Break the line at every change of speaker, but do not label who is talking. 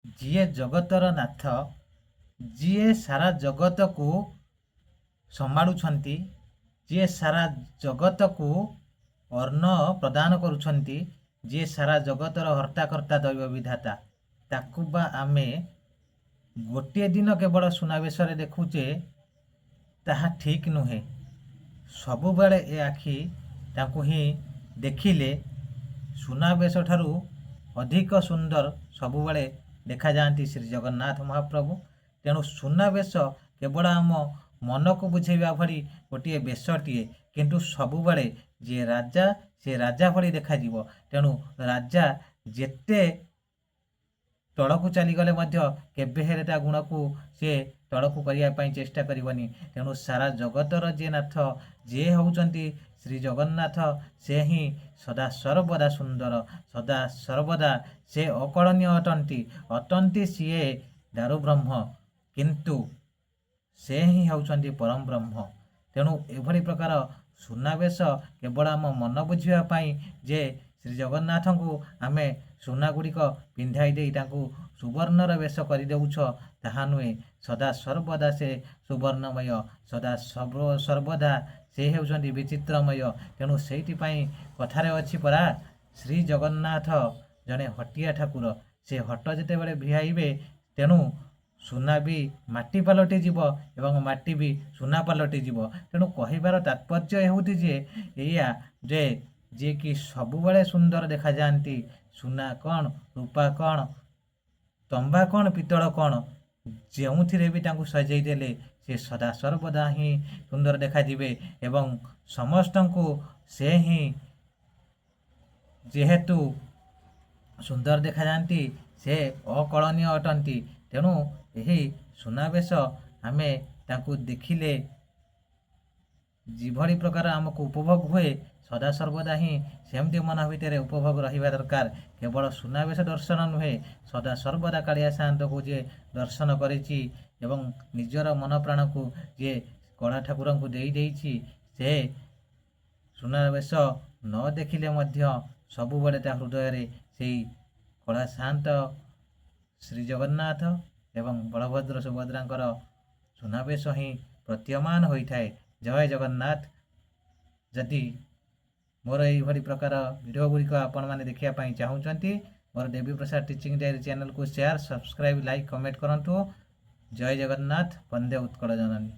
ଯିଏ ଜଗତର ନାଥ, ଯିଏ ସାରା ଜଗତକୁ ସମ୍ଭାଳୁଛନ୍ତି, ଯିଏ ସାରା ଜଗତକୁ ଅନ୍ନ ପ୍ରଦାନ କରୁଛନ୍ତି, ଯିଏ ସାରା ଜଗତର ହର୍ତ୍ତାକର୍ତ୍ତା ଦୈବ ବିଧାତା, ତାକୁ ବା ଆମେ ଗୋଟିଏ ଦିନ କେବଳ ସୁନାବେଶରେ ଦେଖୁଛେ, ତାହା ଠିକ୍ ନୁହେଁ। ସବୁବେଳେ ଏ ଆଖି ତାଙ୍କୁ ହିଁ ଦେଖିଲେ ସୁନାବେଶ ଠାରୁ ଅଧିକ ସୁନ୍ଦର ସବୁବେଳେ ଦେଖାଯାଆନ୍ତି ଶ୍ରୀ ଜଗନ୍ନାଥ ମହାପ୍ରଭୁ। ତେଣୁ ସୁନାବେଶ କେବଳ ଆମ ମନକୁ ବୁଝେଇବା ଭଳି ଗୋଟିଏ ବେଶଟିଏ, କିନ୍ତୁ ସବୁବେଳେ ଯିଏ ରାଜା, ସେ ରାଜା ଭଳି ଦେଖାଯିବ। ତେଣୁ ରାଜା ଯେତେ ତଳକୁ ଚାଲିଗଲେ ମଧ୍ୟ କେବେ ହେଲେ ତା ଗୁଣକୁ ସିଏ ତଳକୁ କରିବା ପାଇଁ ଚେଷ୍ଟା କରିବନି। ତେଣୁ ସାରା ଜଗତର ଯିଏ ନାଥ, ଯିଏ ହେଉଛନ୍ତି ଶ୍ରୀ ଜଗନ୍ନାଥ, ସେ ହିଁ ସଦା ସର୍ବଦା ସୁନ୍ଦର, ସଦା ସର୍ବଦା ସେ ଅକଳନୀୟ ଅଟନ୍ତି। ଅଟନ୍ତି ସିଏ ଦାରୁବ୍ରହ୍ମ, କିନ୍ତୁ ସେ ହିଁ ହେଉଛନ୍ତି ପରମ ବ୍ରହ୍ମ। ତେଣୁ ଏଭଳି ପ୍ରକାର ସୁନାବେଶ କେବଳ ଆମ ମନ ବୁଝିବା ପାଇଁ ଯେ ଶ୍ରୀ ଜଗନ୍ନାଥଙ୍କୁ ଆମେ ସୁନା ଗୁଡ଼ିକ ପିନ୍ଧାଇ ଦେଇ ତାଙ୍କୁ ସୁବର୍ଣ୍ଣର ବେଶ କରିଦେଉଛ, ତାହା ନୁହେଁ। ସଦା ସର୍ବଦା ସେ ସୁବର୍ଣ୍ଣମୟ, ସଦା ସର୍ବଦା ସେ ହେଉଛନ୍ତି ବିଚିତ୍ରମୟ। ତେଣୁ ସେଇଥିପାଇଁ କଥାରେ ଅଛି ପରା, ଶ୍ରୀ ଜଗନ୍ନାଥ ଜଣେ ହଟିଆ ଠାକୁର। ସେ ହଟ ଯେତେବେଳେ ଭିଆଇବେ, ତେଣୁ ସୁନା ବି ମାଟି ପାଲଟି ଯିବ ଏବଂ ମାଟି ବି ସୁନା ପାଲଟି ଯିବ। ତେଣୁ କହିବାର ତାତ୍ପର୍ଯ୍ୟ ହେଉଛି ଯେ ଏଇଆ ଯେ ଯିଏକି ସବୁବେଳେ ସୁନ୍ଦର ଦେଖାଯାଆନ୍ତି, ସୁନା କ'ଣ, ରୂପା କ'ଣ, ତମ୍ବା କ'ଣ, ପିତ୍ତଳ କ'ଣ, ଯେଉଁଥିରେ ବି ତାଙ୍କୁ ସଜେଇ ଦେଲେ ସେ ସଦା ସର୍ବଦା ହିଁ ସୁନ୍ଦର ଦେଖାଯିବେ। ଏବଂ ସମସ୍ତଙ୍କୁ ସେ ହିଁ ଯେହେତୁ ସୁନ୍ଦର ଦେଖାଯାଆନ୍ତି, ସେ ଅକଳନୀୟ ଅଟନ୍ତି। ତେଣୁ ଏହି ସୁନାବେଶ ଆମେ ତାଙ୍କୁ ଦେଖିଲେ ଯେଭଳି ପ୍ରକାର ଆମକୁ ଉପଭୋଗ ହୁଏ, ସଦାସର୍ବଦା ହିଁ ସେମିତି ମନ ଭିତରେ ଉପଭୋଗ ରହିବା ଦରକାର। କେବଳ ସୁନାବେଶ ଦର୍ଶନ ନୁହେଁ, ସଦା ସର୍ବଦା କାଳିଆ ସାଆନ୍ତକୁ ଯିଏ ଦର୍ଶନ କରିଛି ଏବଂ ନିଜର ମନ ପ୍ରାଣକୁ ଯିଏ କଳା ଠାକୁରଙ୍କୁ ଦେଇଦେଇଛି, ସେ ସୁନାବେଶ ନ ଦେଖିଲେ ମଧ୍ୟ ସବୁବେଳେ ତା ହୃଦୟରେ ସେଇ କଳା ସାଆନ୍ତ ଶ୍ରୀ ଜଗନ୍ନାଥ ଏବଂ ବଳଭଦ୍ର ସୁଭଦ୍ରାଙ୍କର ସୁନାବେଶ ହିଁ ପ୍ରତୀୟମାନ ହୋଇଥାଏ। ଜୟ ଜଗନ୍ନାଥ। ଯଦି ମୋର ଏଇଭଳି ପ୍ରକାର ଭିଡ଼ିଓ ଗୁଡ଼ିକ ଆପଣମାନେ ଦେଖିବା ପାଇଁ ଚାହୁଁଛନ୍ତି, ମୋର ଦେବୀ ପ୍ରସାଦ ଟିଚିଂ ଡାଏରୀ ଚ୍ୟାନେଲକୁ ସେୟାର, ସବସ୍କ୍ରାଇବ୍, ଲାଇକ୍, କମେଣ୍ଟ କରନ୍ତୁ। ଜୟ ଜଗନ୍ନାଥ, ବନ୍ଦେ ଉତ୍କଳ ଜନନୀ।